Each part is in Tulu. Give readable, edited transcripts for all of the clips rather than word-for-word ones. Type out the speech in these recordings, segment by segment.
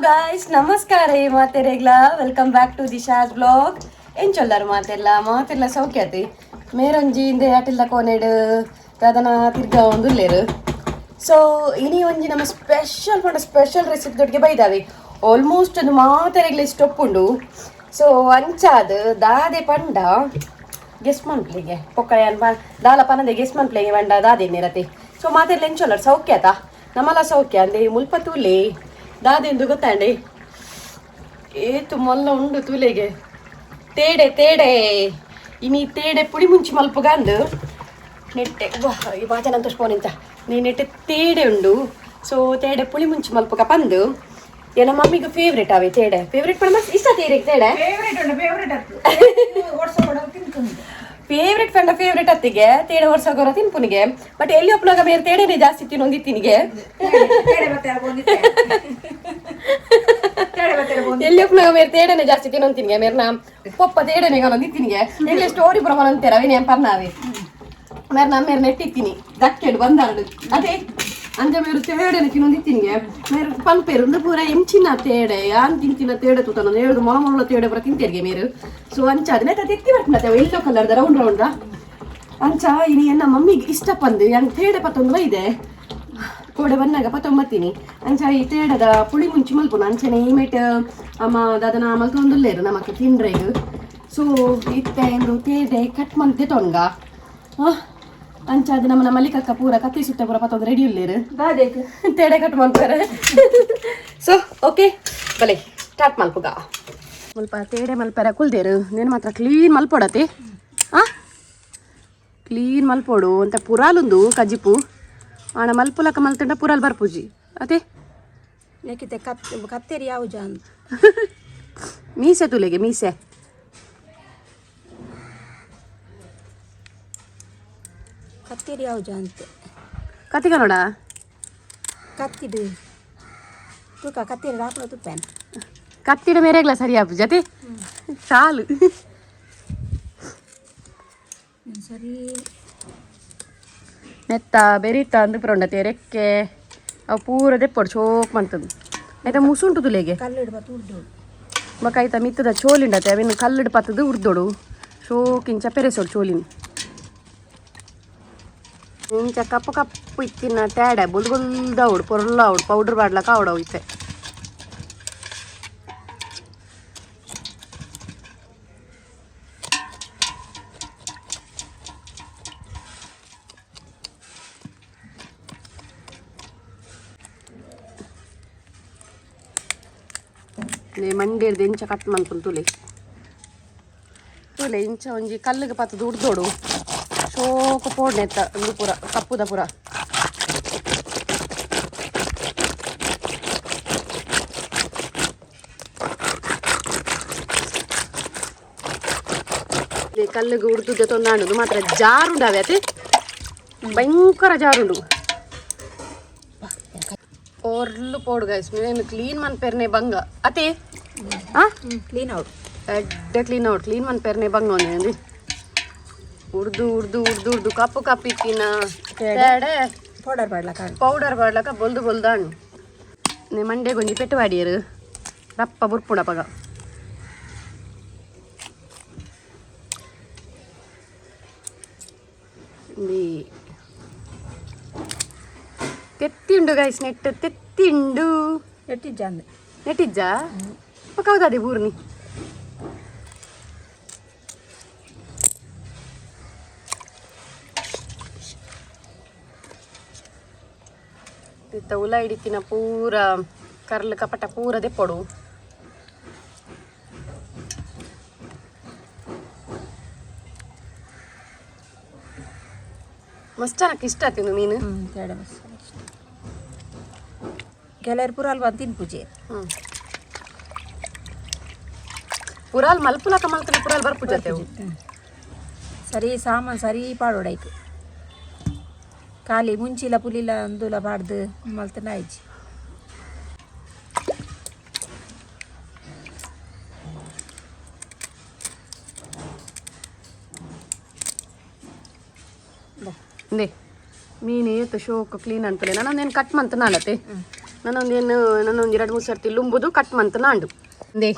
ಗಾಯ್ಸ್, ನಮಸ್ಕಾರ ಮಾತೆರೆಗ್ಲ. Welcome back to Disha's vlog. ಎಂಚೊಲ್ಲರು ಮಾತೆರ್ಲ? ಮಾತೆರ್ಲ ಸೌಖ್ಯತೆ. ಮೇರೊಂಜಿ ಇಂದೆ ಅಟಿಲ್ದ ಕೋನೆಡ್ ದಾದನ ತಿರ್ಗ ಉಲ್ಲೇರು. ಸೊ ಇನಿ ಒಂಜಿ ನಮ್ಮ ಸ್ಪೆಷಲ್ ಪಂಡ ಸ್ಪೆಷಲ್ ರೆಸಿಪಿ ದೊಟ್ಟಿಗೆ ಬೈದಾವೆ. ಆಲ್ಮೋಸ್ಟ್ ಒಂದು ಮಾತೆರೆಗ್ಲ ಇಷ್ಟ ಉಂಡು. ಸೊ ಅಂಚಾದ್ ದಾದೆ ಪಂಡ ಗೆಸ್ಟ್ ಮನ್ಪ್ಲಿಗೆ ಪೊಕ್ಕಳೆ ದಾಲ ಪನದೆ ಗೆಸ್ಟ್ ಮನ್ಪ್ಲಿಗೆ ಪಂಡ ದಾದೆ ನಿರತೆ. ಸೊ ಮಾತೆರ್ಲ ಎಂಚೊಲ್ಲರು? ಸೌಖ್ಯತ? ನಮ್ಮಲ ಸೌಖ್ಯ. ಅಂದೆ ಮುಲ್ಪ ತೂಲೆ, ದಾದೆಂದು ಗೊತ್ತಾಂಡೆ? ಏತು ಮೊಲ್ಲ ಉಂಡು ತೂಲೆಗೆ. ತೇಡೆ ತೇಡೆ, ಇನಿ ತೇಡೆ ಪುಳಿ ಮುಂಚಿ ಮಲ್ಪುಗಂದು ನೆಟ್ಟೆ. ವಾ, ಈ ಬಾಜನ ಅಂತ ನಿಂತ ನೀ ನೆಟ್ಟೆ ತೇಡೆ ಉಂಡು. ಸೊ ತೇಡೆ ಪುಳಿ ಮುಂಚಿ ಮಲ್ಪುಗ ಪಂದು. ಎನ್ನ ಮಮ್ಮಿಗೆ ಫೇವ್ರೇಟ್ ಅವೆ ತೇಡೆ. ಫೇವ್ರೇಟ್ ಪಂಡ ಮಸ್ತ್ ಇಷ್ಟ ತೇರೆಗ್ ತೇಡೆ. ಫೇವ್ರೇಟ್ ಉಂಡು, ಫೇವ್ರೇಟ್ ಅತ್ತು ವರ್ಷ ಕೊಡ ತಿನ್ಕೊಂಡು. ಫೇವ್ರೇಟ್ ಪಂಡ ಫೇವ್ರೇಟ್ ಅತ್ತಿಗೆ ತೇಡೆ ವರ್ಷ ಗೊರ ತಿನ್ಪುನಿಗೆ. ಬಟ್ ಎಲ್ಲಿ ಒಪ್ಪನಾಗ ಮೇರೆ ತೇಡೆನೆ ಜಾಸ್ತಿ ತಿನ್ನೊಂದಿತ್ತಿನಿಗೆ. ತೇಡೆ ಬತ್ತಾರೆ ಬಂದಿತ್ತೆ, ತೇಡೆ ಬತ್ತಾರೆ ಬಂದು. ಎಲ್ಲಿ ಒಪ್ಪನಾಗ ಮೇರೆ ತೇಡೆನೆ ಜಾಸ್ತಿ ತಿನ್ನೊಂತಿನಿಗೆ. ಮೇರ್ನ ಪೊಪ್ಪ ತೇಡೆನೆ ಒಂದಿತ್ತಿನಿಗೆ. ಎಲ್ಲಿ ಸ್ಟೋರಿ ಪುರ ಅಂತೀರ ಅವೇನೆ ಪರ್ನಾವೆ. ಮೇರೆ ನಮ್ಮ ಮೇರೆ ನೆಟ್ಟಿತ್ತೀನಿ ದಕ್ಕೆಡು ಬಂದಾರಡು ಅದೇ ಅಂಚ ಮೇರು ತೇಡೆನೆ ತಿನ್ನೊಂದಿತ್ತಿನಿಗೆ. ಮೇರು ಪನ್ಪೇರು ಒಂದು ಪೂರ ಎಂಚಿನ ತೇಡೆ, ಯಾನ್ ತಿಂತಿನ ತೇಡೆ ತೂತನ ಹೇಳುದು. ಮೊಳ ಮೊಳ ತೇಡೆ ಪೂರ ತಿಂತೇರಿಗೆ ಮೇರು. ಸೊ ಅಂಚ ಅದನ್ನೇ ತೆತ್ತಿ ಬರ್ಪುಂಡತೆ, ಎಲ್ಲೋ ಕಲರ್ದ ರೌಂಡ್ ರೌಂಡ್ ಅಂಚ. ಇನಿ ಎನ್ನ ಮಮ್ಮಿಗೆ ಇಷ್ಟ ಪಂದು ಯಾನ್ ತೇಡೆ ಪತ್ತೊಂದು ಬೈದೆ. ಕೋಡೆ ಬನ್ನಾಗ ಪತ್ತೊಂಬತ್ತೀನಿ. ಅಂಚ ಈ ತೇಡದ ಪುಳಿ ಮುಂಚಿ ಮಲ್ಪುನ. ಅಂಚನೆ ಈ ಮೇಟ್ ಅಮ್ಮ ದಾದನ ಮಲ್ತೊಂದುಲ್ಲೇರು ನಮಕ್ ತಿಂಡ್ರೆಗ್. ಸೊ ಇತ್ತೆ ಇಂದು ತೇಡೆ ಕಟ್ ಮಂತೆ ತೊಂಗ. ಅಂಚ ಅದು ನಮ್ಮನ ಮಲ್ಲಿಕಕ್ಕ ಪೂರ ಕತ್ತಿ ಸುತ್ತ ಪೂರ ಪತ್ತೊಂದು ರೆಡಿ ಉಲ್ಲೇರು. ದಾದೇಕ್? ತೇಡೆ ಕಟ್ ಮಲ್ಪರೆ. ಸೊ ಓಕೆ, ಬಲೆ ಸ್ಟಾರ್ಟ್ ಮಲ್ಪುಗ. ಮುಲ್ಪ ತೇಡೆ ಮಲ್ಪರ ಕುಲ್ದೇರು. ನೇನು ಮಾತ್ರ ಕ್ಲೀನ್ ಮಲ್ಪೊಡತಿ. ಆ ಕ್ಲೀನ್ ಮಲ್ಪೊಡು ಅಂತ ಪುರಾಲುಂದು ಕಜಿಪು ಆಣ ಮಲ್ಪುಲಕ ಮಲ್ತಂಡ ಪುರಾಲ್ ಬರ್ಪುಜಿ ಅದೇ. ಯಾಕಿತ್ತೆ ಕತ್ ಕತ್ತೇರಿ ಯಾವ ಜಾನ್? ಮೀಸೆ ತುಲೆಗೆ ಮೀಸೆ. ಕತ್ತೇರಿ ಯಾವ ಜಾಂತೆ? ಕತಿಗ ನೋಡ. ಕತ್ತಿಡು ತೂಕ ಕತ್ತೇರಿ ರಾಪುನ ತುಪ್ಪೇನ. ಕತ್ತಿಡ ಮೇರೆಗ್ಲ ಸರಿ ಆಪುಜಿ ಅತೆ ಸಾಲು. ಸರಿ. ನೆತ್ತ ಬೆರಿತ ಅಂದು ಪುರಂಡತೆ ರೆಕ್ಕೆ ಅವು ಪೂರ ದೆಪ್ಪೊಡು ಚೋಕ್ ಮಂತದ್ದು. ಆಯ್ತಾ ಮುಸುಂಟು ತುಲೆಗೆ. ಕಲ್ಲು ಇಡ್ಬ ತುರ್ದು. ಬೊಕ ಐತ ಮಿತ್ತದ ಚೋಲಿಂಡತೆ ಅವೆನ್ ಕಲ್ಲುಡು ಪತ್ತದು ಉರ್ದೊಡು. ಶೋಕಿಂಚ ಪೆರೆಸೊಡು ಚೋಲಿನ. ಇಂಚ ಕಪ್ಪು ಕಪ್ಪು ಇತ್ತಿನ ತೇಡೆ ಬೊಲ್ದು ಬೊಲ್ದು ಪೊರ್ಲ ಅವಡು ಪೌಡರ್ ಬಾಡ್ಲಕ ಅವಡವು ಇತ್ತೆ. ನೇ ಮಂಡೇರ್ದು ಇಂಚ ಕಟ್ ಮನ್ಪುನ್ ತುಲೆ ತುಲೆ. ಇಂಚ ಒಂಜಿ ಕಲ್ಲಿಗೆ ಪತ್ತದು ಉಡ್ದೋಡು. ಶೋಕು ಪೋಡ್ನೆತ್ತ ಒಂದು ಪೂರ ಕಪ್ಪುದ ಪೂರ. ಕಲ್ಲಿಗೆ ಉಡ್ದುದ್ದೆ ತೊಂದಾಂಡು ಮಾತ್ರ ಜಾರುಂಡಾವೆ ಅತೆ, ಭಯಂಕರ ಜಾರುಂಡು. ಪೊರ್ಲು ಪೋಡು ಗೈಸ್. నేను ಕ್ಲೀನ್ ಮನ್ಪೆರ್ನೆ ಬಂಗ ಅತೆ ಆ ಕ್ಲೀನ್ ಔಟ್. ಎಡ್ಡೆ ಕ್ಲೀನ್ ಔಟ್. ಕ್ಲೀನ್ ಮನ್ಪೆರ್ನೆ ಬಂಗ ಒಂದಿ. ಉಡ್ದು ಉಡ್ದು ಉಡ್ದು ಉಡ್ದು ಕಪ್ಪು ಕಪ್ಪು ಇತ್ತಿನ ತೇಡೆ. ಪೌಡರ್ ಬಾಡ್ಲಕ. ಪೌಡರ್ ಬಾಡ್ಲಕ ಬೊಲ್ದು ಬೊಲ್ದು ಹಣ್ಣು. ನೇ ಮಂಡೆ ಗೊಂಜಿ ಪೆಟ್ಟು ವಾಡಿಯರು ರಪ್ಪ ಬುರ್ಪುಣ ಪಗ. ಈ ತೆತ್ತಿ ಉಂಡು ಗೈಸ್, ನೆಟ್ ತೆತ್ತಿ ಉಂಡು. ಎಟ್ಟಿಜ್ಜಾಂದೆ. ನೆಟ್ಟಿಜ್ಜಾ ಪಕ್ಕ ಹೌದಾದೆ ಬೂರ್ನಿ. ಇತ್ತ ಉಲ ಹಿಡಿತಿನ ಪೂರ ಕರ್ಲು ಕಪಟ ಪೂರ ದೆಪ್ಪೊಡು. ಮಸ್ತ್ ಜನಕ್ಕೆ ಇಷ್ಟ ಆತಿಂದು ಮೀನು. ಹ್ಞೂ, ತೇಡೆ ಮಸ್ತ್ ಇಷ್ಟ. ಕೆಲವರು ಪುರಾಲ್ ಬಂದು ತಿನ್ಪುಜೆ. ಪುರಾಲ್ ಮಲ್ಪುಲಕ ಮಲ್ತನ ಪುರಾಲ್ ಬರ್ಪುಜತೆ ಅವು. ಸರಿ, ಸಾಮಾನು ಸರಿ ಪಾಡೋಡೈಕ್. ಖಾಲಿ ಮುಂಚಿಲ ಪುಲಿಲ ಅಂದುಲ ಪಾಡ್ದು ಮಲ್ತನ ಆಯ್ಚಿ. ಇಂದೆ ಮೀನು ಏತು ಶೋಕ್ ಕ್ಲೀನ್ ಅಂತಲೇ. ನಾನು ಕಟ್ ಮಂತ ನಾನತೆ. ನಾನೊಂದೇನು ನಾನೊಂದು ಎರಡು ಮೂರು ಸರ್ತಿ ಲುಂಬುದು ಕಟ್ ಮಂತ್ ನಾಂಡು ಅಂದೇ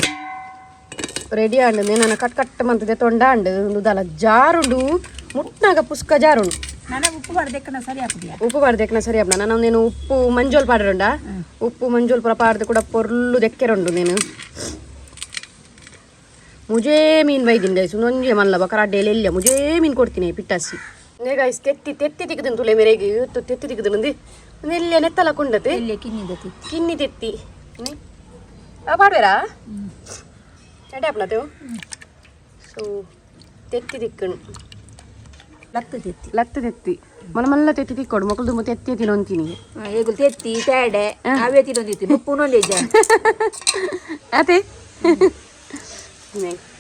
ರೆಡಿ ಆಂಡು ನಾನು ಕಟ್ ಕಟ್ ಮಂತದೆ ತೊಂಡ ಅಂಡು ಒಂದು ದಲ ಜಾರುಂಡು ಮುಟ್ನಾಗ ಪುಸ್ಕ ಜಾರುಂಡು. ನನ್ನ ಉಪ್ಪು ಬರ್ದಕ್ಕನ ಸರಿ ಹಾಕುದಿಯ. ಉಪ್ಪು ಪಾಡ್ದೆಕ್ನ ಸರಿ ಅಪ್ಪ. ನಾನು ನೀನು ಉಪ್ಪು ಮಂಜೋಲ್ ಪಾಡ್ರುಂಡ, ಉಪ್ಪು ಮಂಜೋಲ್ ಪೂರ ಪಾಡ್ದು ಕೂಡ ಪೊರ್ಲು ದೆಕ್ಕೆರುಂಡು. ನೀನು ಮುಜೇ ಮೀನು ಬೈದಿನಿ ಗೈಸ್, ಒಂದೊಂಜೆ ಮಲ್ಲ ಬಕರ ಅಡ್ಡೆಯಲ್ಲಿ ಇಲ್ಲ ಮುಜೇ ಮೀನು ಕೊಡ್ತೀನಿ ಪಿಟ್ಟಾಸಿ. ಗೈಸ್, ತೆತ್ತಿ ತೆತ್ತಿ ತಿಕ್ಕದನ್ ತುಲೆ ಮೇರೆಗೆ ಇವತ್ತು ತೆತ್ತಿ ತಿಕ್ಕದನಂದು ಎಲ್ಲಿ ನೆತ್ತಲ ಕೊಂಡತೆ. ಎಲ್ಲಿ ಕಿನ್ನಿದತಿ. ಕಿನ್ನಿ ತೆತ್ತಿ ಆ ಪಾಡ್ವೇರಾ ಎಡೆ ಅಪ್ಪನತೆವು. ಸೊ ತೆತ್ತಿ ತಿಕ್ಕಣು. ಲತ್ತ ತೆತ್ತಿ. ಲತ್ತ ತೆತ್ತಿ ಮನ ಮಲ್ಲ ತೆತ್ತಿ ತಿಕ್ಕೋಡು ಮಕ್ಕಳು ತುಂಬ ತೆತ್ತಿ ತಿನ್ನೊಂತೀನಿ. ಏಗುಲ್ ತೆತ್ತಿ ತೇಡೆ ಅವೇ ತಿನ್ನೊಂದಿತ್ತು, ಉಪ್ಪು ನೊಂದಿಜ್ಜ. ಅದೇ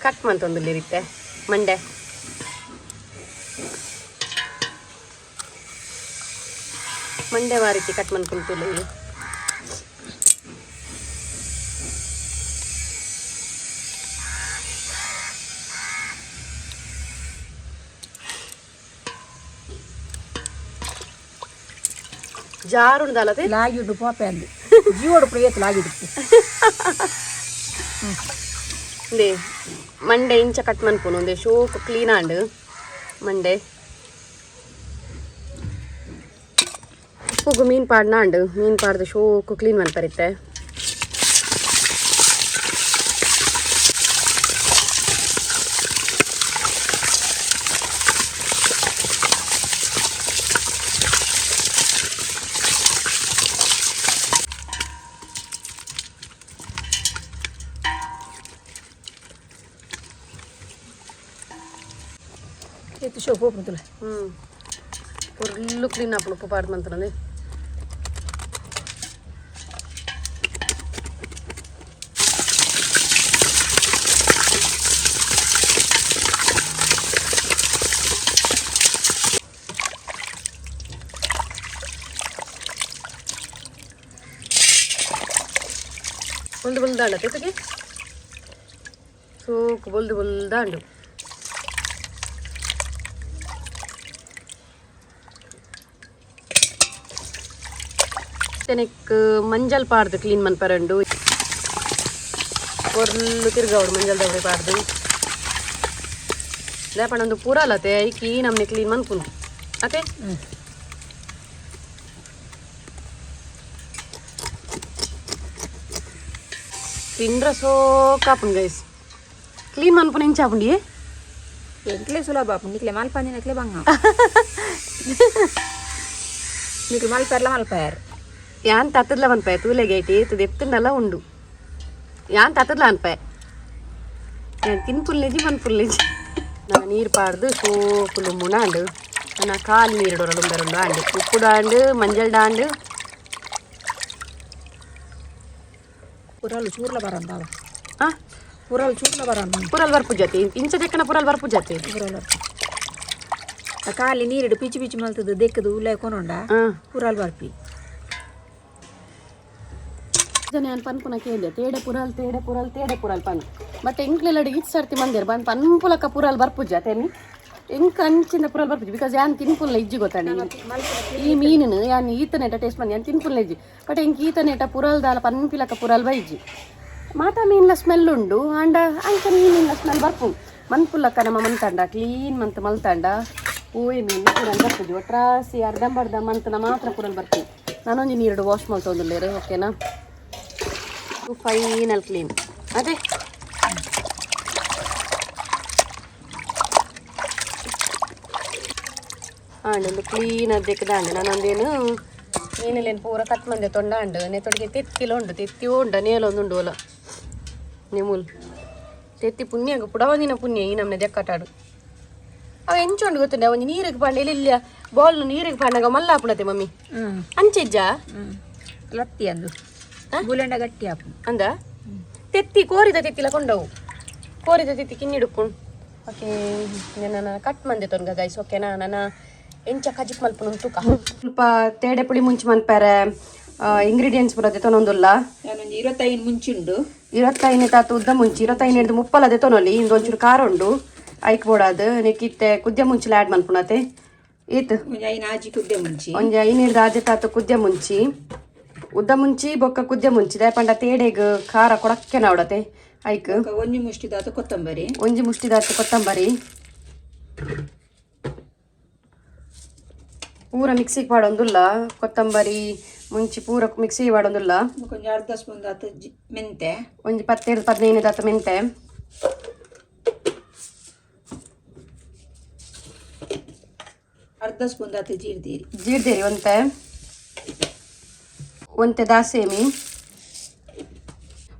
ಕಟ್ ಮಂತೊಂದು ಇರುತ್ತೆ ಮಂಡೆ. ಮಂಡೆ ವಾರಿತಿ ಕಟ್ ಮಂದ್ಕೊಂತಿಲ್ಲ ಇಲ್ಲಿ. ಜಾರುಂಡಲತೆ. ಲಾಗಿಡ್ಡು ಪೋಪೆ ಅಂದು ಜೀವೋಡು ಪ್ರಯತ್ನ ಲಾಗಿಡ್ತು. ಒಂದೇ ಮಂಡೆ ಇಂಚ ಕಟ್ ಮನ್ಪುನು, ಒಂದೇ ಶೋಕ್ ಕ್ಲೀನ್ ಆಂಡ್ ಮಂಡೆ. ಉಪ್ಪುಗು ಮೀನು ಪಾಡ್ನ ಆಂಡ್, ಮೀನು ಪಾಡ್ದು ಶೋಕು ಕ್ಲೀನ್ ಮನ್ಪರಿತ್ತೆ. ಎತ್ತು ಶೋಕ್ ಹೋಗ್ಬಿಡ್ತಲ್ಲ. ಹ್ಞೂ, ಫುಲ್ಲು ಕ್ಲೀನ್ ಆಪುಂಡು ಉಪ್ಪು ಪಾಡ್ದು ಮಂತನಂದು. ಬೊಲ್ದು ಬೊಲ್ದಾಂಡ ತೆತ್ತಿಗೆ ಸೋಕು ಬೊಲ್ದು ಬೊಲ್ದಾಂಡು. ತೆನೆಕ್ ಮಂಜಲ್ ಪಾಡ್ದು ಕ್ಲೀನ್ ಮನ್ಪರಂಡು, ಪೊರ್ಲು ತಿರ್ಗವಡು ಮಂಜಲ್ ದವಡೆ ಪಾಡ್ದು. ದಾಪಣ ಒಂದು ಪೂರಲತೆ ಐಕಿ ನಮ್ನೆ ಕ್ಲೀನ್ ಮನ್ಪುನು ಅತೆ. ತಿಂದ್ರ ಸೋಕಾಪುಂಡು ಗೈಸ್, ಕ್ಲೀನ್ ಮನ್ಪುನ ಇಂಚಾಪುಂಡಿ. ಎಂಕ್ಲೆ ಸುಲಭ ಆಪುಂಡು, ನಿಕ್ಲೆ ಮಲ್ಪಂದಿನಕ್ಲೆ ಬಂಗ. ನಿಕ್ಲೆ ಮಲ್ಪೆರ್ಲ ಮಲ್ಪಾಯರ್. ಯಾನ್ ತತ್ತದ್ಲ ಮನ್ಪಾಯ ತೂಲೆಗೆ ಐಟಿ ಏತದ ಎತ್ತುಂಡಲ ಉಂಡು. ಯಾನ್ ತತ್ತದ್ಲ ಅನ್ಪಾಯ, ಯಾನ್ ತಿನ್ಪುಲ್ಲೆಜಿ ಮನ್ಪುಲ್ಲೆಜಿ. ನಾನು ನೀರು ಪಾಡ್ದು ಸೋಪು ಲುಂಬುಣ ಅಂಡು, ನನ್ನ ಕಾಲು ನೀರು ಲುಂಬೆರುಂಡು ಅಂಡು, ಉಪ್ಪು ಡಾಂಡು ಮಂಜಲ್ ಡಾಂಡು. ಪುರಲು ಚೂರ್ಲ ಬರಂದಾವ. ಆ. ಪುರಲು ಚೂರ್ಲ ಬರಂದ. ಪುರಲ್ ಬರ್ಪು ಜಾತಿ, ಇಂಚ ದೆಕ್ಕನ ಪುರಲ್ ಬರ್ಪು ಜಾತಿ. ಪುರಲ್ ಆ ಖಾಲಿ ನೀರಿಡು ಪಿಚು ಪಿಚು ಮಲ್ತದ ದೆಕ್ಕದು ಉಲ್ಲ ಕೊನೊಂಡ. ಹಾಂ. ಪುರಲ್ ಬರ್ಪಿ. ನಾನು ಪನ್ಪುನ ಕೇಳಿದೆ, ತೇಡೆ ಪುರಲ್ ತೇಡೆ ಪುರಲ್ ತೇಡೆ ಪುರಲ್ ಪನ್. ಬಟ್ ಎಂಕ್ಲೆಲ್ಲ ಇತ್ತು ಸರ್ತಿ ಮಂದಿರ್ ಬನ್ ಪನ್ಪುಲಕ್ಕ ಪುರಲ್ ಬರ್ಪುಜ ತೇನಿ. ಎಂಕ್ ಅಂಚಿಂದ ಪುರಲ್ ಬರ್ಪುಜಿ, because ಯಾನ್ ತಿನ್ಪುಲ್ಲ ಇಜ್ಜಿ ಗೊತ್ತಾಣಿ. ಈ ಮೀನಿನ ಯಾನ್ ಈತನೇಟ ಟೇಸ್ಟ್ ಮಂದಿ, ಯಾನ್ ತಿನ್ಪುಲ್ಲ ಇಜ್ಜಿ. ಬಟ್ ಎಂಕ್ ಈತನೇಟ ಪುರಲ್ ದಾಲ ಪನ್ಪಿಲಕ್ಕ ಪುರಲ್ ಬೈಜಿ. ಮಾತಾ ಮೀನ್ಲ ಸ್ಮೆಲ್ ಉಂಡು ಆಂಡ ಅಂಚ ಮೀನಿನ ಸ್ಮೆಲ್ ಬರ್ಪು ಮನ್ಪುಲಕ್ಕ. ನಮ್ಮ ಮಂತಂಡ ಕ್ಲೀನ್ ಮಂತ್ ಮಲ್ತಂಡ ಓಯ್ ಮೀನು ಪುರಲ್ ಬರ್ಪುಜಿ. ಒಟ್ರಾಸಿ ಅರ್ಧಂಬರ್ಧ ಮಂತನ ಮಾತ್ರ ಪುರಲ್ ಬರ್ಪು. ನಾನೊಂದು ನೀರು ವಾಶ್ ಮಲ್ತೊಂದುಲ್ಲೇರು, ಓಕೆನಾ? ಫೈನಲ್ ಕ್ಲೀನ್ ಅದೇ. ಆಂಡ್ ಒಂದು ಕ್ಲೀನ್ ಅದಕ್ಕೆ ನಾನೊಂದೇನು ಮೀನಲ್ಲೇನು ಪೂರ ಕಟ್ ಮಂದೆ ತೊಂಡ ಅಂಡು ನೇತೊಡಿಗೆ ತೆತ್ತಿಲ ಉಂಡು, ತೆತ್ತಿ ಉಂಡ ನೇಲೊಂದುಂಡು ಅಲ್ಲ ನಿಮುಲ್ ತೆತ್ತಿ ಪುಣ್ಯ ಪುಡವಂದಿನ ಪುಣ್ಯ. ಈ ನಮ್ಮನೆ ದೆಕ್ಕಟಾಡು ಅವ ಎಂಚ ಉಂಡು ಗೊತ್ತುಂಡೆ, ಒಂಜಿ ನೀರಿಗೆ ಪಾಂಡೆ ಇಲ್ಲ ಬಾಲ್ ನೀರಿಗೆ ಪಾಂಡಾಗ ಮಲ್ಲ ಆಪುಣತೆ ಮಮ್ಮಿ. ಅಂಚೆಜ್ಜ. ಲತ್ತಿ ಅಂದು ಬುಲೆಂಡ ಗಟ್ಟಿ ಆಪು. ಅಂದ ತೆತ್ತಿ ಕೋರಿದ ತೆತ್ತಿಲ ಕೊಂಡವು, ಕೋರಿದ ತೆತ್ತಿ ಕಿನ್ನಿಡುಪ್ಪುಣ್. ಓಕೆ, ನನ್ನ ಕಟ್ ಮಂದೆ ತೊನ್ಗ ಗೈಸ್, ಓಕೆನಾ? ನನ್ನ ಎಂಚ ಕಜಿಪ್ ಮಲ್ಪುನು ತೂಕ. ಸ್ವಲ್ಪ ತೇಡೆ ಪುಳಿ ಮುಂಚೆ ಮನ್ಪಾರೆ ಇಂಗ್ರೀಡಿಯೆಂಟ್ಸ್ ಪೂರ ದೆತೊನೊಂದುಲ್ಲ. ನಾನೊಂದು 25 ಮುಂಚುಂಡು. 25 ತಾತು ಉದ್ದ ಮುಂಚಿ 25 ಹಿಡ್ದು ಮುಪ್ಪಲ ದೆತೊನೊಲಿ. ಇಂದೊಂಚೂರು ಖಾರ ಉಂಡು ಐಕ್ ಬೋಡಾದ್ ನೆಕ್ಕಿತ್ತೆ ಕುದ್ಯ ಮುಂಚಿಲ ಆ್ಯಡ್ ಮನ್ಪುಣತೆ ಈತ್. ಒಂಜಿ ಐನು ಆಜಿ ಕುದ್ದೆ ಮುಂಚಿ. ಒಂಜಿ ಐನ್ ಹಿಡ್ದು ಆಜೆ ತಾತು ಕುದ್ಯ ಮುಂಚಿ. ಉದ್ದ ಮುಂಚಿ ಬೊಕ್ಕ ಕುದ್ಯ ಮುಂಚಿ ದಾಯಪಂಡ ತೇಡೆಗ್ ಖಾರ ಕೊಡಕ್ಕೆ ನಾವಡತೆ ಐಕ್. ಬೊಕ್ಕ ಒಂಜಿ ಮುಷ್ಟಿದಾತ ಕೊತ್ತಂಬರಿ. ಒಂಜಿ ಮುಷ್ಟಿದಾತ್ ಕೊತ್ತಂಬರಿ ಪೂರ ಮಿಕ್ಸಿಗೆ ಪಾಡೊಂದುಲ್ಲ. ಕೊತ್ತಂಬರಿ ಮುಂಚಿ ಪೂರ ಮಿಕ್ಸಿಗೆ ಪಾಡೊಂದುಲ್ಲ. ಬೊಕ್ಕ ಒಂಜಿ ಅರ್ಧ ಸ್ಪೂನ್ ದಾತ ಮೆಂತೆ. ಒಂಜಿ 10 15 ದಾತ ಮೆಂತೆ. ಅರ್ಧ ಸ್ಪೂನ್ ದಾತ ಜೀರ್ದೀರಿ. ಜೀರ್ದೇರಿ ಒಂತೆ, ಒಂತೆ ದಾಸೇಮಿ,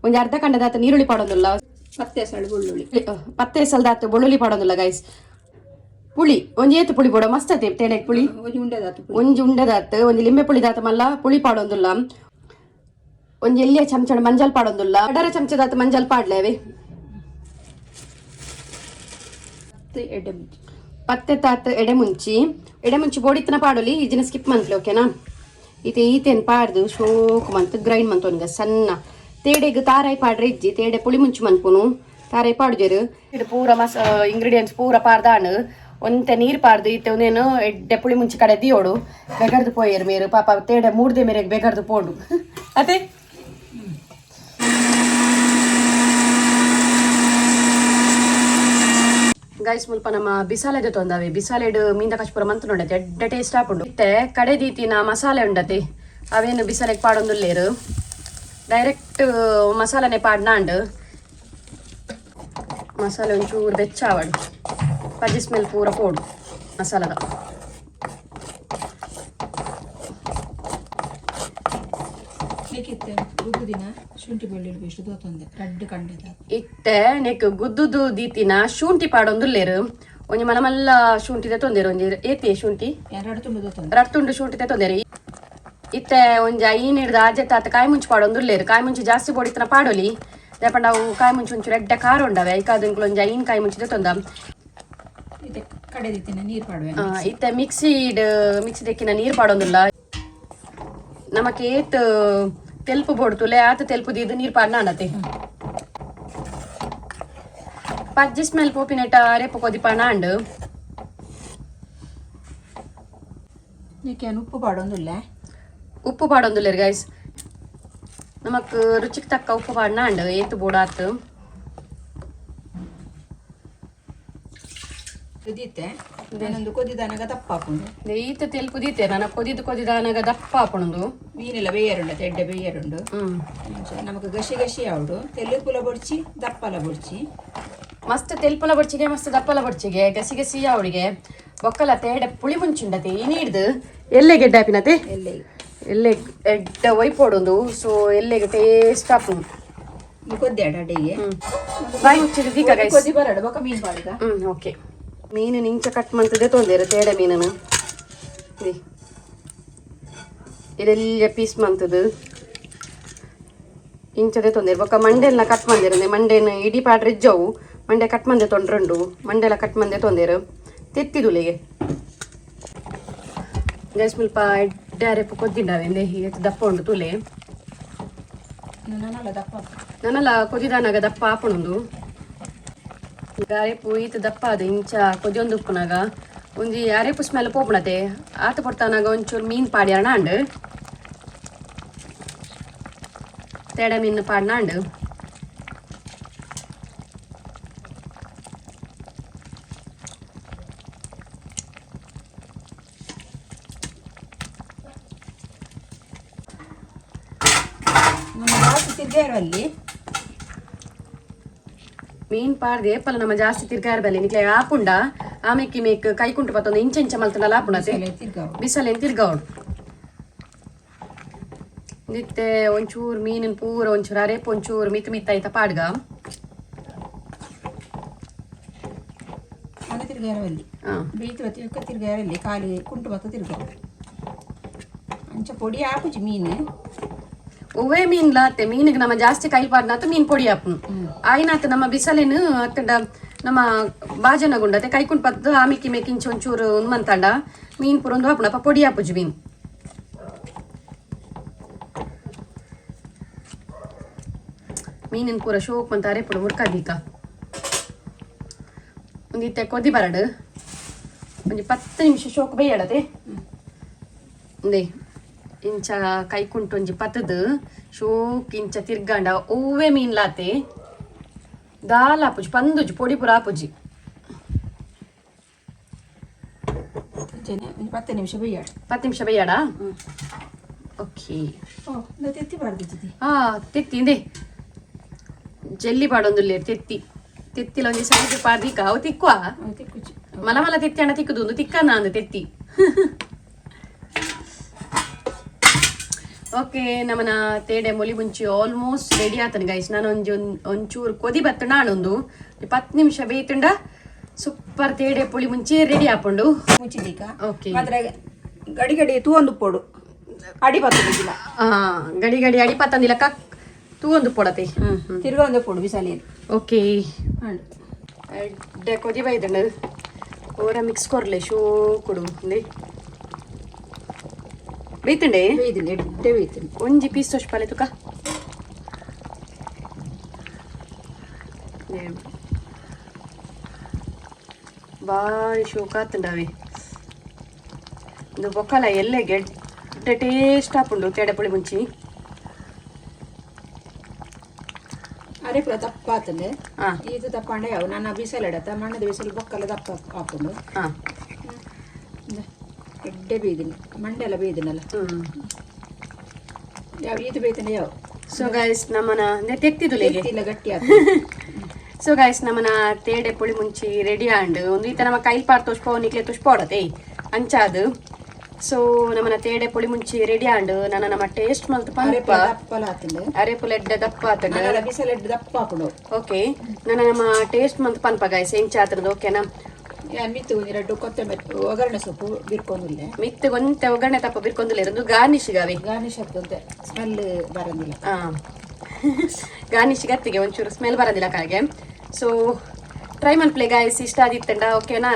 ಒಂಜಿ ಅರ್ಧ ಕಂಡದಾತ ನೀರುಳ್ಳಿ ಪಾಡೊಂದುಲ್ಲ. ಪತ್ತೆ ಸಳು ಬೆಳ್ಳುಳ್ಳಿ. ಪತ್ತೆ ಸಲ್ದಾತ ಬೆಳ್ಳುಳ್ಳಿ ಪಾಡೊಂದುಲ್ಲ ಗೈಸ್. ಪುಳಿ ಒಂಜಿ ಏತು ಪುಳಿ ಬೋಡ ಮಸ್ತ್ ಅತೆ ತೇಡೆಗ್ ಪುಳಿ. ಒಂಜಿ ಉಂಡೆದಾತ ಪುಳಿ. ಒಂಜಿ ಉಂಡೆದಾತ್ ಒಂಜಿ ಲಿಂಬೆ ಪುಳಿ ದಾತ ಮಲ್ಲ ಪುಳಿ ಪಾಡೊಂದುಲ್ಲ. ಒಂಜಿ ಎಲ್ಲಿಯ ಚಮಚಡ ಮಂಜಲ್ ಪಾಡೊಂದುಲ್ಲ. ಅಡರ ಚಮಚದಾತ ಮಂಜಲ್ ಪಾಡ್ಲೇವೆ. ಪತ್ತು ಎಡೆ ಮುಂಚಿ. ಪತ್ತೆ ತಾತ್ ಎಡೆ ಮುಂಚಿ. ಎಡೆ ಮುಂಚಿ ಬೋಡಿತ್ತನ ಪಾಡೊಲಿ, ಈ ಜಿನ ಸ್ಕಿಪ್ ಮಂತ್ಲಿ, ಓಕೆನಾ? ಈತೆ ಈತೇನ್ ಪಾಡ್ದು ಶೋಕ್ ಮಂತ್ ಗ್ರೈಂಡ್ ಮಂತ್ ಸಣ್ಣ. ತೇಡೆಗ್ ತಾರಾಯಿ ಪಾಡ್ರೆ ಇಜ್ಜಿ, ತೇಡೆ ಪುಳಿ ಮುಂಚಿ ಮನ್ಪುನು, ತಾರಾಯಿ ಪಾಡುಜೆರು. ಇದು ಪೂರ ಮಸ ಇಂಗ್ರೀಡಿಯೆಂಟ್ಸ್ ಪೂರ ಪಾಡ್ದಾಣು. ಒಂತೆ ನೀರು ಪಾಡ್ದು ಇತ್ತೆ ಒಂದೇನು ಎಡ್ಡೆ ಪುಳಿ ಮುಂಚಿ ಕಡೆ ದಿಯೋಡು. ಬೆಗರ್ದು ಪೋಯೆರು ಮೇರು ಪಾಪ. ತೇಡೆ ಮೂಡ್ದೆ ಮೇರೆಗೆ ಬೆಗರ್ದು ಪೋಡು ಅದೇ. ಗೈಸ್, ಮುಲ್ಪ ನಮ್ಮ ಬಿಸಾಲೆದ ತೊಂದವೆ. ಬಿಸಾಲೆಡ್ ಮೀಂದ ಕಚ್ಪುರ ಮಂತ್ ನೋಡತೆ, ಎಡ್ಡೆ ಟೇಸ್ಟ್ ಆಪುಂಡು. ಇತ್ತೆ ಕಡೆ ದೀತಿನ ಮಸಾಲೆ ಉಂಡತೆ, ಅವೇನು ಬಿಸಾಲೆಗ್ ಪಾಡೊಂದುಲ್ಲೇರು. ಡೈರೆಕ್ಟ್ ಮಸಾಲೆನೆ ಪಾಡ್ನಾಂಡ್. ಮಸಾಲೆ ಒಂಚೂರು ಬೆಚ್ಚಾವಡು, ಪಜಿ ಸ್ಮೆಲ್ ಪೂರ ಪೋಡು ಮಸಾಲದ. ಬೇಕಿತ್ತೆ ರುಬ್ಬುದಿನ ಶುಂಠಿ ಬೆಳ್ಳುಳ್ಳಿ ಪೇಸ್ಟ್ ದೋತೊಂದೆ ರಡ್ಡು ಕಂಡೆದ. ಇತ್ತೆ ನೆಕ್ ಗುದ್ದುದು ದೀತಿನ ಶುಂಠಿ ಪಾಡೊಂದುಲ್ಲೇರು. ಒಂಜಿ ಮಲ್ಲ ಮಲ್ಲ ಶುಂಠಿ ತೊಂದೇರು. ಒಂಜಿ ಏತಿ ಶುಂಠಿ? ಎರಡು ತುಂಡು ದೋತೊಂದೆ. ರಡ್ಡ್ ತುಂಡು ಶುಂಠಿ ತೊಂದೇರು. ಇತ್ತೆ ಒಂಜಿ 5 ಹಿಡ್ದು ಆಜೆ ತಾತ ಕಾಯಿ ಮುಂಚಿ ಪಾಡೊಂದುಲ್ಲೇರು. ಕಾಯಿ ಮುಂಚಿ ಜಾಸ್ತಿ ಪೊಡಿತನ ಪಾಡೊಲಿ, ದಾಯೆಪಂಡ ಅವು ಕಾಯಿ ಮುಂಚಿ ಒಂಚೂರು ಎಡ್ಡೆ ಖಾರ ಉಂಡವೆ. ಐಕಾದ ಒಂಜಿ 5 ಕಾಯಿ ಮುಂಚಿ ತೊಂದ. ಇತ್ತೆ ಕಡೆ ದೀತಿನ ನೀರು ಪಾಡುವೆ. ಇತ್ತೆ ಮಿಕ್ಸಿಡ್ ಮಿಕ್ಸಿ ದೆಕ್ಕಿನ ನೀರು ಪಾಡೊಂದುಲ್ಲ. ನಮಕ್ ಏತ್ ತೆಲ್ಪು ಬೋಡ್ತುಲೆ ಆತ ತೆಲ್ಪು ದೀದ್ ನೀರು ಪಾಡ್ನಾಂಡತೆ. ಪಜ್ಜಿ ಸ್ಮೆಲ್ ಪೋಪಿನೆಟ ಅರೆಪು ಕೊದಿಪಾಣ ಅಂಡ್. ನೀಕೆ ಉಪ್ಪು ಪಾಡೊಂದುಲ್ಲ. ಉಪ್ಪು ಪಾಡೊಂದುಲ್ಲೆರ್ ಗೈಸ್. ನಮಕ್ ರುಚಿಗೆ ತಕ್ಕ ಉಪ್ಪು ಪಾಡ್ನಾಂಡ್, ಏತ್ ಬೋಡಾತ್. ಕುದೀತೆ ನಾನೊಂದು ಕೊದಿದಾನಾಗ ದಪ್ಪ ಹಾಕೊಂಡು. ಈತ ತೆಲ್ಪು ದೀತೆ ನನ್ನ ಕೊದಿದು ಕೊದಿದಾನಾಗ ದಪ್ಪ ಹಾಪುಣದು. ಮೀನೆಲ್ಲ ಬೇಯರುಂಡು, ಎಡ್ಡೆ ಬೇಯರುಂಡು. ನಮಕ್ ಗಸಿ ಗಸಿ ಆವಡು, ತೆಲುಪುಲ ಬೊಡ್ಚಿ, ದಪ್ಪಲ ಬೊಡ್ಚಿ. ಮಸ್ತ್ ತೆಲ್ಪುಲ ಬೊಡ್ಚಿಗೆ, ಮಸ್ತ್ ದಪ್ಪಲ ಬೊಡ್ಚಿಗೆ, ಗಸಿ ಗಸಿ ಅವಳಿಗೆ. ಬೊಕ್ಕಲ ತೇಡೆ ಪುಳಿ ಮುಂಚುಂಡತೆ. ಇನಿಡ್ದು ಎಲ್ಲೆ ಗೆಡ್ಡೆ ಹಾಪಿನತೆ. ಎಲ್ಲೆ. ಎಲ್ಲೆ ಎಡ್ಡೆ ಒಯ್ಪೊಡೊಂದು, ಸೊ ಎಲ್ಲೆಗೆ ಟೇಸ್ಟ್ ಆಪುಂಡು. ಕೊದ್ದೆ ಅಡಿಗೆ. ಬಾಯಿ ಮುಚ್ಚಿದ ದೀಕ ಗೈಸ್. ಕೊದಿ ಬರಡು, ಬೊಕ್ಕ ಮೀನು ಪಾಡುಗ. ಓಕೆ. ಮೀನು ನಿಂಚ ಕಟ್ ಮಂತದೆ ತೊಂದರೆ ತೇಡೆ ಮೀನನ್ನು. ಇದೆ ಇದೆಲ್ಲ ಪೀಸ್ ಮಂತದು ಇಂಚದೆ ತೊಂದರೆ. ಬೊಕ್ಕ ಮಂಡೆಲ್ಲ ಕಟ್ ಮಂದಿರಂದೆ. ಮಂಡೆನ ಇಡೀ ಪಾಡ್ರೆ ಇಜ್ಜವು. ಮಂಡೆ ಕಟ್ ಮಂದೆ ತೊಂಡ್ರುಂಡು. ಮಂಡೆಲ್ಲ ಕಟ್ ಮಂದೆ ತೊಂದೇರು ತೆತ್ತಿದುಲಿಗೆ ಗೈಸ್. ಮುಲ್ಪ ಎಡ್ಡೆ ಅರೆಪು ಕೊದ್ದಿಂಡವೆ. ಏತ್ ದಪ್ಪ ಉಂಡು ತುಲೆ. ನಾನಲ್ಲ ದಪ್ಪ. ನನ್ನಲ್ಲ ಕೊದಿದಾನಾಗ ದಪ್ಪ ಆಪುಣುಂದು. ಅರೆಪು ಈತ ದಪ್ಪ ಅದು ಇಂಚ ಕೊದಿಯೊಂದು ಉಪ್ಪುನಾಗ ಒಂಜಿ ಅರೆಪು ಸ್ಮೆಲ್ ಪೋಪುಣತೆ. ಆತ ಪೊರ್ತಾನಾಗ ಒಂಚೂರು ಮೀನ್ ಪಾಡ್ಯಾರಣ ಅಂಡ್, ತೇಡೆ ಮೀನು ಪಾಡ್ನ ಅಂಡ್. ನಮ್ಮ ಜಾಸ್ತಿ ತಿರ್ಗಾರಲ್ಲಿ. ಮೀನ್ ಪಾಡ್ದು ಏಪಲ ನಮ್ಮ ಜಾಸ್ತಿ ತಿರ್ಗಾರ ಬಲ್ಲಿ. ನಿಕ್ಲೆ ಆಪುಂಡ ಆಮೆಕ್ಕಿ ಮೇಕ್ ಕೈ ಕುಂಟು ಪತ್ತೊಂದು ಇಂಚ ಇಂಚ ಮಲ್ತಂಡಲ ಆಪುಣತೆ. ತಿರ್ಗಾವು. ಬಿಸಲೇನು ತಿರ್ಗಾವಡು. ನಿತ್ತೆ ಒಂಚೂರು ಮೀನಿನ ಪೂರ ಒಂಚೂರು ಅರೇಪು ಒಂಚೂರು ಮಿತ್ ಮಿತ್ತ ಐತ ಪಾಡ್ಗ. ಮನೆ ತಿರ್ಗಾರವಲ್ಲಿ. ಬೇಯ್ತು ಬತ್ತಿ ಒಕ್ಕ ತಿರ್ಗಾರಲ್ಲಿ, ಖಾಲಿ ಕುಂಟು ಬತ್ತ ತಿರ್ಗಾವು. ಅಂಚ ಪೊಡಿ ಹಾಕುಜಿ ಮೀನು. ಒವ್ವೇ ಮೀನ್ ಲಾತೆ ಮೀನಿಗೆ ನಮ್ಮ ಜಾಸ್ತಿ ಕೈ ಪಾಡ್ನಾತ ಮೀನ್ ಪೊಡಿ ಆಪುನು. ಆಯ್ನಾತ ನಮ್ಮ ಬಿಸಲೇನು ಅತ್ತಂಡ ನಮ್ಮ ಬಾಜನ ಗುಂಡತೆ ಕೈ ಕುಂಟು ಪತ್ತು ಆಮಿಕ್ಕಿ ಮೇಕ್ ಇಂಚ ಒಂಚೂರು ಉನ್ಮಂತಾಂಡ ಮೀನ್ ಪೂರ ಒಂದು ಆಪುಣಪ್ಪ, ಪೊಡಿ ಆಪುಜಿ ಮೀನ್. ಮೀನಿನ ಪೂರ ಶೋಕ್ ಮಂತಾರೆ ಪುಡು ಮುರ್ಕದೀಕ. ಒಂದು ಇತ್ತೆ ಕೊದಿ ಬರಡು, ಒಂಜಿ 10 ನಿಮಿಷ ಶೋಕ್ ಬೇಯಡತೆ. ಒಂದೇ ಇಂಚ ಕೈಕುಂಟು ಒಂಜಿ ಪತ್ತದು ಶೋಕ್ ಇಂಚ ತಿರ್ಗಂಡ ಒವ್ವೆ ಮೀನ್ಲಾತೆ ದಾಲ ಆಪುಜಿ, ಪಂದುಜಿ, ಪೊಡಿ ಪೂರ ಆಪುಜಿ. ಅಂಚನೆ ಒಂಜಿ 10 ನಿಮಿಷ ಬೇಯಾಡು. 10 ನಿಮಿಷ ಬೇಯಾಡ. ಓಕೆ. ಓ, ಇಂದ ತೆತ್ತಿ ಪಾಡ್ದಿದ್ದಿ. ಆ ತೆತ್ತಿ ಇಂದೆ ಜಲ್ಲಿ ಪಾಡೊಂದುಲ್ಲೆ ತೆತ್ತಿ. ತೆತ್ತಿಲ ಒಂಜಿ ಸೈಜ್ ಪಾಡ್ದಿಕ್ಕ ಅವು ತಿಕ್ಕುವ. ಅವು ತಿಕ್ಕುಜಿ. ಮಲ ಮಲ ತೆತ್ತಿ ಅಣ್ಣ ತಿಕ್ಕುದು ಒಂದು ತಿಕ್ಕನ ಅಂದು ತೆತ್ತಿ. ಓಕೆ, ನಮನ ತೇಡೆ ಮೊಲಿ ಮುಂಚಿ ಆಲ್ಮೋಸ್ಟ್ ರೆಡಿ ಆತನ ಗೈಸ್. ನಾನು ಒಂಜಿ ಒಂಚೂರು ಕೊದಿ ಬತ್ತುಂಡ ಆಣೊಂದು 10 ನಿಮಿಷ ಬೇಯ್ತುಂಡ ಸೂಪರ್ ತೇಡೆ ಪುಳಿ ಮುಂಚಿ ರೆಡಿ ಆಪುಂಡು. ಮುಚ್ಚಿದೀಕ. ಓಕೆ. ಮಾತ್ರ ಗಡಿ ಗಡಿ ತೂವೊಂದು ಪೋಡು, ಅಡಿ ಬತ್ತುದಿಲ್ಲ. ಆ ಗಡಿ ಗಡಿ ಅಡಿ ಪತ್ತಂದಿಲ್ಲ ಕಕ್ ತೂವೊಂದು ಪೊಡತೆ. ಹ್ಮ್ ಹ್ಮ್. ತಿರ್ಗೊಂದು ಪೋಡು ಬಿಸಾಲಿಯಲ್ಲಿ. ಓಕೆ. ಹಾಂ. ಎಡ್ಡೆ ಕೊದಿ ಬೈದಂಡು. ಓರ ಮಿಕ್ಸ್ ಕೊರ್ಲೆ ಶೋಕುಡು ಅಂದೆ ಬೇಯ್ತುಂಡೆ. ಬೇಯ್ದಿಲ್ಲ, ಎಡ್ಡೆ ಬೇಯ್ತೀನಿ. ಒಂಜಿ ಪೀಸ್ ತೋಷ್ಪಾಲೆ ತುಕ. ಬಾರಿ ಶೋಕ ಆತುಂಡವೆ. ಇದು ಬೊಕ್ಕಲ ಎಲ್ಲೆಗೆ ಎಡ್ಡೆ ಟೇಸ್ಟ್ ಆಪುಂಡು ತೇಡೆ ಪುಳಿ ಮುಂಚಿ. ಅರೆ ಪೂರ ದಪ್ಪ ಆತಂದೆ. ಇದು ದಪ್ಪ ಅಂಡೆ ಅವು ನನ್ನ ಬಿಸಲು ಇಡತ್ತ ಮಣ್ಣದ ಬಿಸಿಲು ಬೊಕ್ಕಲ್ಲ ದಪ್ಪ ಹಾಕೊಂಡು. ಎಡ್ಡೆ ಬೇಯ್ದಿನಿ, ಮಂಡೆಲ್ಲ ಬೇಯ್ದಿನಲ್ಲ. ಯಾವ ಇದು ಬೇಯ್ತಾನೆ ಯಾವ. ಸೊ ಗೈಸ್, ನಮ್ಮನ ತೆತ್ತಿದುಲೆಗೆ ಇಲ್ಲ, ಗಟ್ಟಿ ಆತು. ಸೊ ಗೈಸ್, ನಮ್ಮನ ತೇಡೆ ಪುಳಿ ಮುಂಚಿ ರೆಡಿ ಆಂಡ್. ಒಂದು ಈತ ನಮ್ಮ ಕೈಲ್ ಪಾರ್ ತೋಷ್ಪೋ ನಿಕ್ಲೆ ತುಷ್ಪೋಡತೆ ಅಂಚಾದು. ಸೊ ನಮ್ಮನ ತೇಡೆ ಪುಳಿ ಮುಂಚಿ ರೆಡಿ ಆಂಡ್. ನನ್ನ ನಮ್ಮ ಟೇಸ್ಟ್ ಮಲ್ತು ಅರೆ ಪನ್ಪ. ಪೂರ ದಪ್ಪಲ ಆತಂದೆ. ಅರೆ ಪುಲ್ ಎಡ್ಡೆ ದಪ್ಪ ಆತಂಡ್. ನನ್ನಲ್ಲ ಬಿಸಿಲು ಎಡ್ಡೆ ದಪ್ಪ ಹಾಕೊಂಡು. ಓಕೆ, ನನ್ನ ನಮ್ಮ ಟೇಸ್ಟ್ ಮಲ್ತು ಪನ್ಪ ಗೈಸ್, ಎಂಚಾತನದು, ಓಕೆನಾ? ಯಾನ್ ಮಿತ್ತು ಒಂಜಿ ರಡ್ಡು ಕೊತ್ತಂಬರಿ ಒಗ್ಗರಣೆ ಸೊಪ್ಪು ಬಿರ್ಕೊಂಡಿಲ್ಲ. ಮಿತ್ತು ಒಂತೆ ಒಗ್ಗರಣೆ ತಪ್ಪ ಬಿರ್ಕೊಂದುಲ್ಲ ಇರೋದು ಗಾರ್ನಿಶ್ ಗಾವೆ. ಗಾರ್ನಿಶ್ ಆಗ್ತಂತೆ, ಸ್ಮೆಲ್ ಬರಂದಿಲ್ಲ. ಗಾರ್ನಿಶ್ ಗತ್ತಿಗೆ ಒಂಚೂರು ಸ್ಮೆಲ್ ಬರೋದಿಲ್ಲ ಕಾಗೆ. ಸೊ ಟ್ರೈ ಮನ್ಪ್ಲೆ ಗಾಯ್ಸ್, ಇಷ್ಟ ಆದಿತ್ತಂಡ, ಓಕೆನಾ?